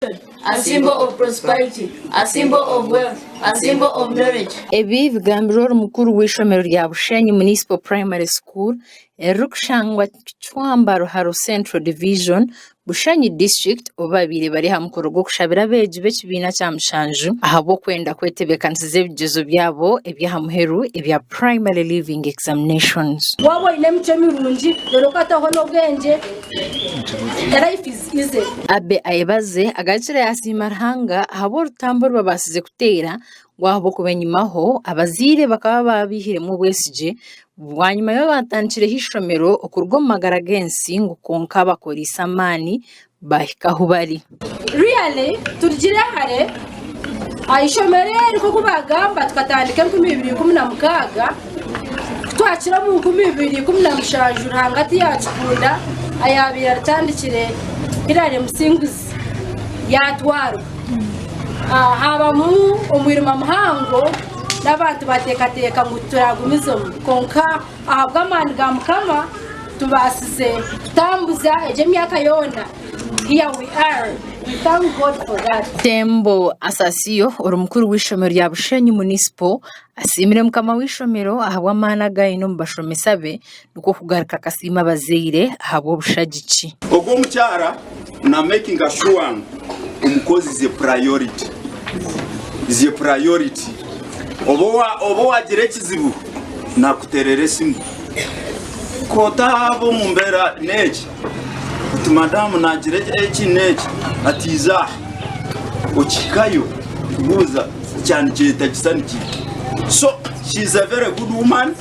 A symbol of prosperity, a symbol of wealth, a symbol of knowledge. Ebi bigambirwe ori mukuru w'eishomero rya Bushenyi Municipal Primary School eririkushangwa Kicwamba Ruharo Central Division, Bushenyi District obu babaire bari aha mukoro gw'okushabira abeegi b'ekibiina kya mushanju ahabw'okwenda kwetebeekanisiza ebigyezo byabo eby'aha muheru ebya Primary Leaving Examinations. Waaba oine emicwe mirungi reero okataho n'obwengye, life is easy. Abbey ayebaze agarukire yasiima Ruhanga ahabw'orutambi oru babaasize kuteera ngu ahabw'okuba enyimaho abazaire bakaba babaihiremu obwesigye bwanyima yobu baatandikireho eishomero okuruga omu magara g'ensi ngu kwonka bakoreise amaani baahika ahu bari. Really turugire hare aha ishomero eri nk'oku baagamba tukatandika 2016 kutwakira omu 2017 Ruhanga tiyakikunda ayaabaire aritandikire Hillary Musinguzi yaatwarwa haabamu omwirima muhango n'abantu bateekateeka ngu tituragumizemu kwonka ahabw'amaani ga Mukama tubaasize kutambuza egyo emyaka yoona. Here we are. We thank God for that. Tembo Asasio ori mukuru w'eishomero rya Bushenyi Municipal asiimire mukama w'eishomero ahabw'amaani agu aine omu bashomesa be nikwo kugaruka akasiima abazaire ahabw'obushagiki. Ogwo omukyara na makinga sure ngu omukozi is a priority, is a priority. Oba wagira ekizibu nakuterera esimu. Kotaba omu mbeera n'egi oti madamu nagira eki n'eki ati iza aha okihikayo kubuuza ekyanikyetagisa niki. So she is a very good woman,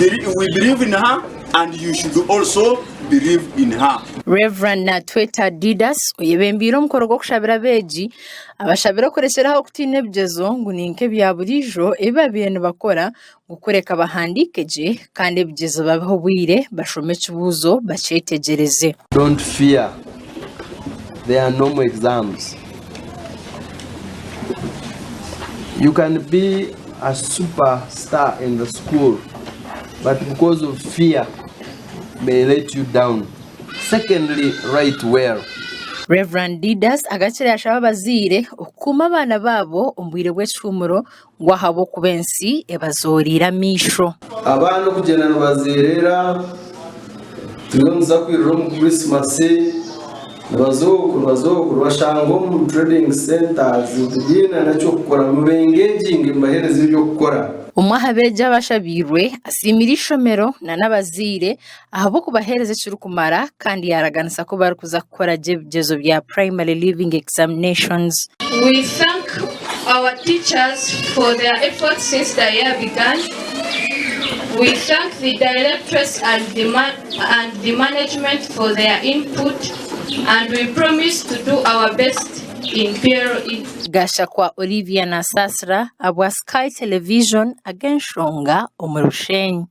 we believe in her and you should also believe in her. Rev. Natweta Didas oyebembeire omukoro gw'okushabira abeegi, abashabire okurekyera aho kutiina ebigyezo ngu ni nk'ebya buriijo ebi babaire nibakora ngu kureka bahandiike gye kandi ebigyezo babihe obwire bashome ekibuuzo bakyetegyereze. Don't fear, they are normal exams. You can be a super star in the school but because of fear may let you down. Secondly, write well. Rev. Didas agakira yashaba abazaire okukuuma abaana baabo omu bwire bw'ekihuumuro ngu ahabw'okuba ensi ebazooriire amaisho. Abaana okugyenda nibazeerera, turiyo nituza kwirira omu kurisimasi, nibaza oku nibaza oku nibashanga omu trading centres tibiine n'eky'okukora, mubengeginge mubaheereze eby'okukora. Omwe aha beegi abashabiirwe asiimire eishomero n'abazaire ahabw'okubaheereza ekirikumara kandi yaaraganisa ku barikuza kukora gye ebigyezo bya Primary Leaving Examinations. We thank our teachers for their efforts since the year began. We thank the directress and the, and the management for their input and we promise to do our best in PLE. Gashakwa Olivia Nasasira abwa Sky Television ag'enshonga omuri Bushenyi.